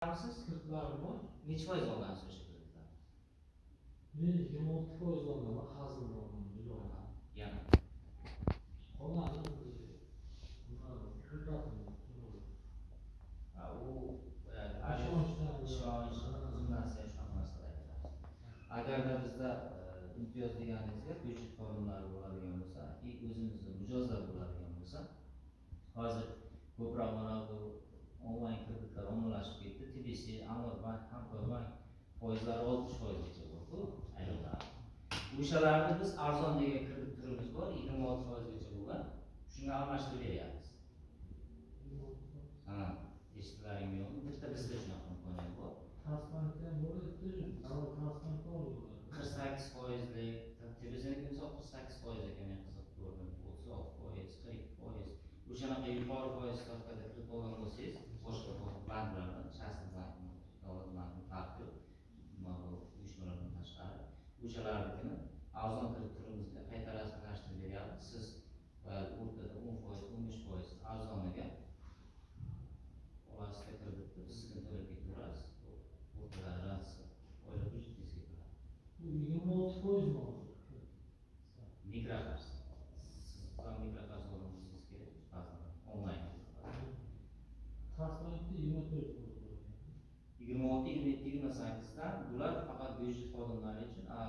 Siz Kreditlarim bor. Nechi foiz olgansiz o'sha kreditlarni? Men 26% olganman, Xazinada olganman, ilova. Yana? Qolgani nima, muddatini. Ha, u Ishonchdan. Ishonch, narsa, shunaqa narsalar aytasiz. Agarda bizda imtiyoz deganingizga byudjet xodimlari bo'ladigan bo'lsa и o'zimizni mijozlar bo'ladigan bo'lsa, hozir ko'proq mana bu onlayn kreditlar ommalashib ketdi. TBC, Amir bank, Hamkorbank foizlari 60%gacha borku ayrimlar. O'shalarni biz arzon degan kredit turimiz bor, 26%gacha bo'lgan, shunga almashtirib beryapmiz. Ha, eshitdilaringmi, yo'qmi, bitta bizda shunaqa imkoniyat bor. Trust bankda ham bor edi, avval Trust bankda olganlar. 48 foizlik TBCniki misol 48% ekan, men qiziqib ko'rdim, 36%, 42%, o'shanaqa yuqori foiz stavkada kredit olgan bo'lsangiz, boshqa banklardan, частный bankmi, davlat bankmi, farqi yo'q, nima, bu uyushmalardan tashqari, o'shalarnikini arzon kredit turimizga qayta rasmiylashtirib beryapmiz. Siz boyagi o'rtada 10%, 15% arzoniga olasizda kreditni, biznikini to'lab ketaverasiz, o'rtada разница oila byudjetingizga kiradi. Bu 26%mi hozir? Mikroqarz, siz ham mikroqarz olgan bo'lsangiz kerak ba'zan onlayn. Trust bankda 24% bor ekan. 26, 27, 28dan bular faqat byudjet xodimlari uchun, a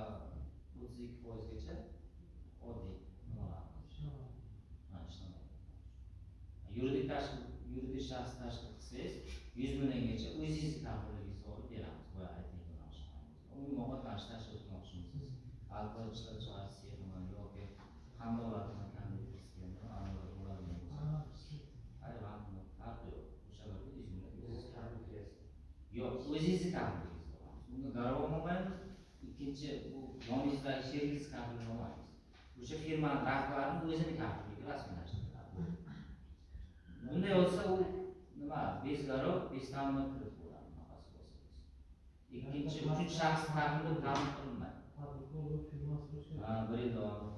32%gacha oddiy nimalar. Ha, ishlamaydi. Yuridik tashkil, yuridik shaxs tashkil qilsangiz, 100 milliongacha o'zingizni kafilligingizga olib beramiz. Boya aytgan umumiy ovqatlanish tashkil qilmoqchimisiz, alkogol ishlab chiqarish seximi yoki qandolatmi, кондитерский bo'ladigan bo'lsa, ayronmi, farqi yo'q, o'shalarga 100 million o'zingiz, yo'q, o'zingizni kafilligingizga olamiz. Unda garov olmaymiz, ikkinchi u yoningizdagi sherigingiz kafilini olmaymiz, o'sha firmani rahbarini o'zini kafilligi rasmiylashtiriladi. Bunday bo'lsa, u nima, без garov, без ta'minot kirib bo'ladi. Bunaqasi bo'lsa, ikkinchi, uchinchi shaxs kafili ta'min qilinmaydi. Tadbirkorlik firmasi bo'lishi kerak. Ha, bir yil davomida.